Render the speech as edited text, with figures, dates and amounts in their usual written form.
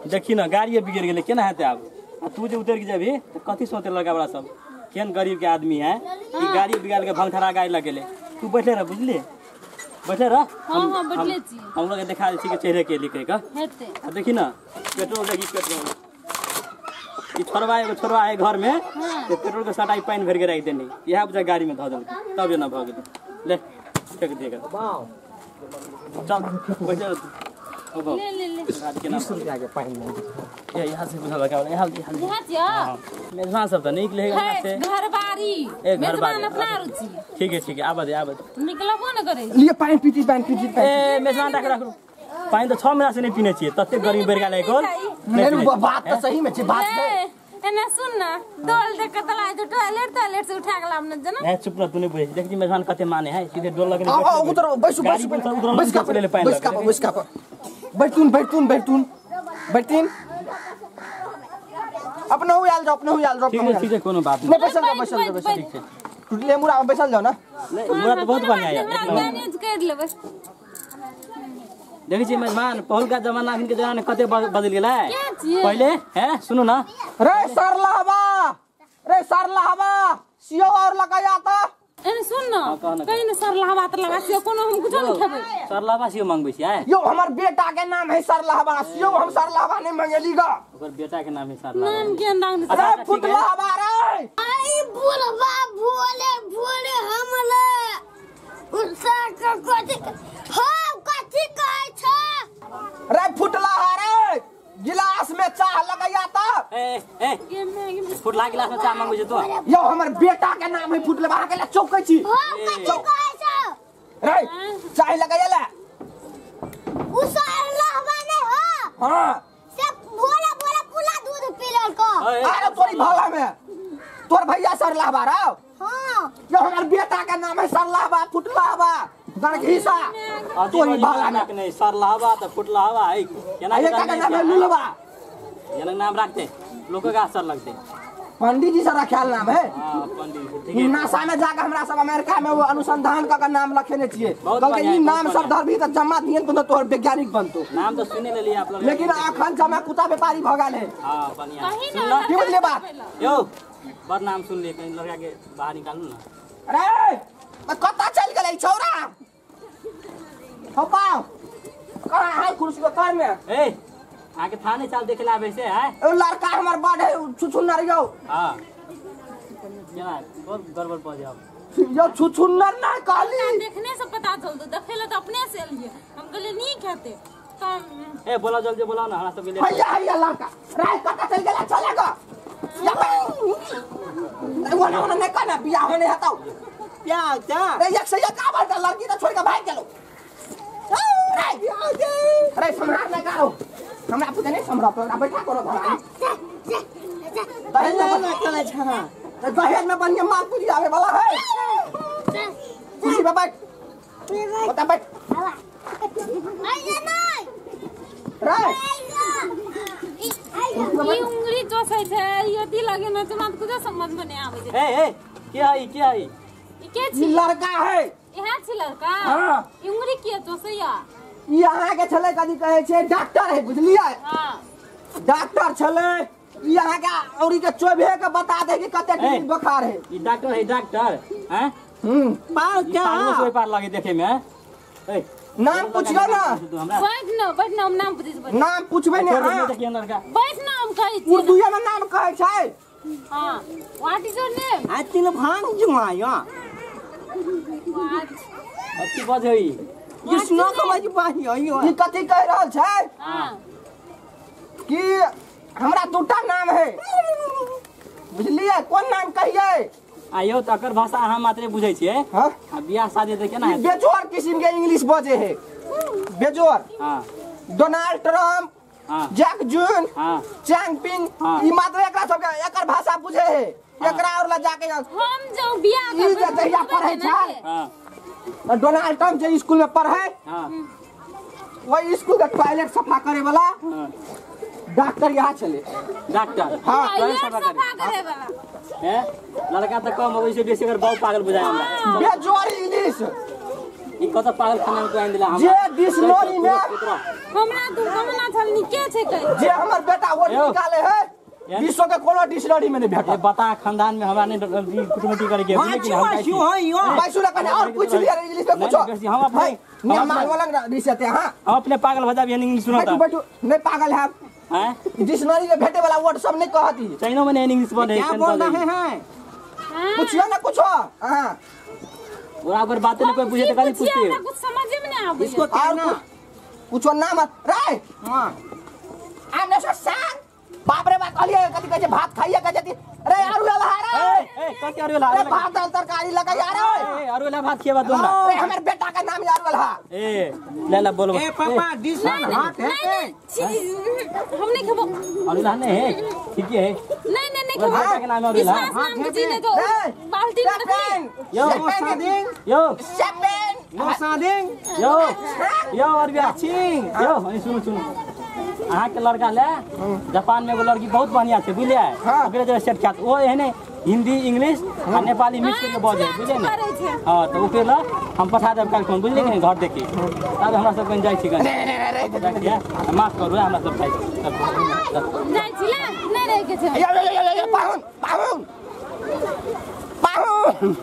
देखी ना गाड़िए बिगड़ गेलै केना हेतै आब। आ तू जे उतर के जेबही त कथी सोचते लड़का वाला सब केहन गरीब के आदमी है ई गाड़ी बिगाड़ के भंगठरा गाड़ी लगेले। तू बैठले रह बुझली बैठले रह। हां हां बैठले छी हम लोग के देखा दै छी के चेहरे के लिखे का हेतै। आ देखी ना पेट्रोल देखी पेट्रोल ई छोड़वा एगो छोड़वा है घर में ते पेट्रोल के सटाई पानी भर के राख देनी इहा बुझा गाड़ी में धऽ देलकै तब एना भऽ गेलै। ले फेंक देगा चल बैठे रह। ले ले ले केना 20 रुपया के पानी ये यहाँ से बुझा लगा यहाँ यहाँ छियो मेजबान सब त नीक लेगा से घरबारी मेजबान अपना रुचि ठीक है ठीक है आबा दे आबा दे निकलबो न करे लिए पानी पीती पानी पीती। ए मेजबान राख राख पानी त 6 महीना से नहीं पीने छियै तते गर्मी बढ़ गेलै कोन नहीं बात त सही में छै बात है। एना सुन ना डोल देख के तलाई जो टॉयलेट टॉयलेट से उठा के लाम न जना। ए चुप रह तू नहीं बुझे देख जी मेजबान कते माने है सीधे डोल लगे आओ उतर बैसु बैसु बैस का ले पानी बैस का बैस का बैठून बैठून बैठून बैठीन अपना हो आल जाओ अपना हो आल जाओ। ठीक है ठीक है कोनो बात नहीं बैसल जाओ बैसल जाओ ठीक है टुटले मुरा में बैसल जाओ ना। नहीं मुरा तो बहुत बढ़िया है मैनेज कर लेबै। देखै छी मेजबान पहिलका जमाना अखन के जमाना कते बदल गेलै पहिले हैं सुनू ना रे सरलहबा रे सरलहबा सियो और लगाया त एने सुन ना कहीं न सरलहबा त लगा सियो कोनो हम कुछो नहीं खेबै। सरलहबा सियो मांगबै छी आय यो हमर बेटा के नाम है सरलहबा सियो हम सरलहबा नहीं मांगेली गा ओकर बेटा के नाम है सरलहबा नाम के नाम अरे फुटलहबा रे आई बुलबा भोले भोले हमला उसा के कथि हां कथि कहै छ रे फुटलहा रे गिलास में चाह लगाया त ए ए फुटला गिलास में चाह मांगबै छी तो यो हमर बेटा के नाम है फुटलबा के ले चौकै छी हां कथि कहै छ रे चाय लगाया ले उसा लहबा नहीं हो हां से भोला भोला पुला दूध पी लेलको। अरे तोरी भाला में तोर भैया सरलहबा रे हां यो हमर बेटा के नाम है सरलहबा फुटलहबा गणघीसा तोरी भाला में नहीं सरलहबा त फुटलहबा है केना के नाम है लुलबा एना नाम रखते लोग का असर लगते पंडित जी से रखाल नाम है। हां पंडित जी ठीक है नासा में जाके हमरा सब अमेरिका में वो अनुसंधान का नाम रखेने छिए कहलकै ई नाम सब धरबी त जमा दियन तो तोहर वैज्ञानिक बनतो। नाम तो सुने लेली आप लोग लेकिन अखन जमा कुत्ता व्यापारी भ गेल है। हां बढ़िया सुन की बुझलिए बात यो बड़ नाम सुन ले कहीं लड़का के बाहर निकालू ना। अरे मैं कत्ता चल गेलै छौरा हो पाओ कहाँ है कुर्सी के कर में ए आके थाने चल देखे ला वैसे है ओ लड़का हमर बड़ है छुछुन्नर यो। हां केना बहुत गड़बड़ पड़ जाओ यो छुछुन्नर ना कहली देखने से पता चल दो देखेला तो अपने से लिए हम कहले नहीं खेते तो ए बोला जल्दी बोला ना हमरा सब के ले हैया हैया लड़का रे कत्ता चल गेला चले गो नहीं वो ना नहीं कहना बियाह होने हताऊ क्या क्या रे एक से एक आवाज लड़की तो छोड़ के भाग गेलो। रे रे सम्हार ना करो हमरा पूछे नहीं सम्हार तोरा बैठा करो भला दहेज में ना चले छा दहेज में बढ़िया माल पूजी आवे वाला है कुर्सी पे बैठ ओता बैठ आइए नहीं रे ई उंगली चोसै छै ई अथी लगे न त कुछ समझ में नहीं आवे छै। ए ए के है के है ई के छी लड़का है इहा छी लड़का। हां ई उंगली के चोसैया ई अहाँ के छलै कथी कहै छै डॉक्टर है बुझलियै। हां डॉक्टर छलै ई अहाँ के औरी के चोभे के बता दे कि कते डिग्री बुखार है। ई डॉक्टर है डॉक्टर हैं पाल क्या पागल से पार लगे देखे में ए नाम पूछियो ना बैठ ना बैठ ना हम नाम पूछ नाम पूछबै ने। हां देखिए लड़का बैठ ना हम कहै छी उर्दू में नाम कहै छै। हां what is your name आ तीन भांग जुआयो what अथी बजै ये सुना खबर बाही आयो ई कथी कह रहल छै। हां कि हमरा दूटा नाम है बुझलियै कोन नाम कहियै आयो त अकर भाषा अहाँ मात्रे बुझै छियै। हां आ बियाह शादी त केना है बेजोर किस्म के इंग्लिश बजे है बेजोर। हां डोनाल्ड ट्रम्प हां जैक जून हां चैंग पिंग हाँ। ई मात्र एकरा सब के एकर भाषा बुझे है एकरा और ला जाके हम जो बियाह ई जे जहिया पढ़ै छै। हां डोनाल्ड ट्रम्प जे स्कूल में पढ़े। हां वही स्कूल के टॉयलेट सफा करे वाला हां डॉक्टर यहाँ चले डॉक्टर। हां टॉयलेट सफा करे वाला हैं लड़का त कम होई से बेसी अगर बहुत पागल बुझाय हमरा बेजोर इंग्लिश ई कत पागल खाना में तो आइन दिला जे डिक्शनरी में हमरा तू कमना छल निके छै कहि जे हमर बेटा वोट निकाले है विश्व के कोनो डिक्शनरी में नहीं भेटल। बता खानदान में हमरा नहीं कुटमैती करे के भाई सुन कने और पूछ लिया इंग्लिश में पूछो। हम अपने नहीं माल वाला रिश्ते हां हम अपने पागल भजा भी इंग्लिश सुनाता। बैठू बैठू नहीं पागल है हैं डिक्शनरी में भेटे वाला वर्ड सब नहीं कहती। चाइना में नहीं इंग्लिश बोल रहे क्या बोल रहे हैं पूछियो ना कुछ। हां और अगर बात नहीं कोई पूछे तो खाली पूछते हमरा कुछ समझ में नहीं आवे इसको क्या ना पूछो ना मत रे। हां आमने से सांग बाप रे बाप कहलिए कथि कहै छै भात खाइए कहै छै रे अरुला रे ए कथि अरुला रे भात दाल तरकारी लगा यार ए अरुला भात खिएबा तू हमरा रे हमर बेटा का नाम अरुला ए ले ले बोल ए पापा दिस वन हाथ है हम नहीं खेबो अरुला नहीं है ठीक है नहीं नहीं नहीं खेबो बेटा के नाम अरुला हां के ले तो बाल्टी में रख यो यो सेवन नो सादिंग यो यो अरबिया छिंग यो अनि सुनु सुनु अहाँ के लड़का ले जापान में एगो लड़की बहुत बढ़िया छै बुझलियै ओकरे जे सेट खात ओ एहने हिंदी इंग्लिश आ नेपाली मिक्स करके बजै बुझलियै ने। हां तऽ ओकरे ल हम पठा देब काल्हि फोन बुझलियै कि नहीं घर देखी तब हमरा सब कहीं जाइ छी कनी माफ करू हमरा सब जाइ छी जाइ छी ले नहीं रहे के छै पाहुन पाहुन पाहुन।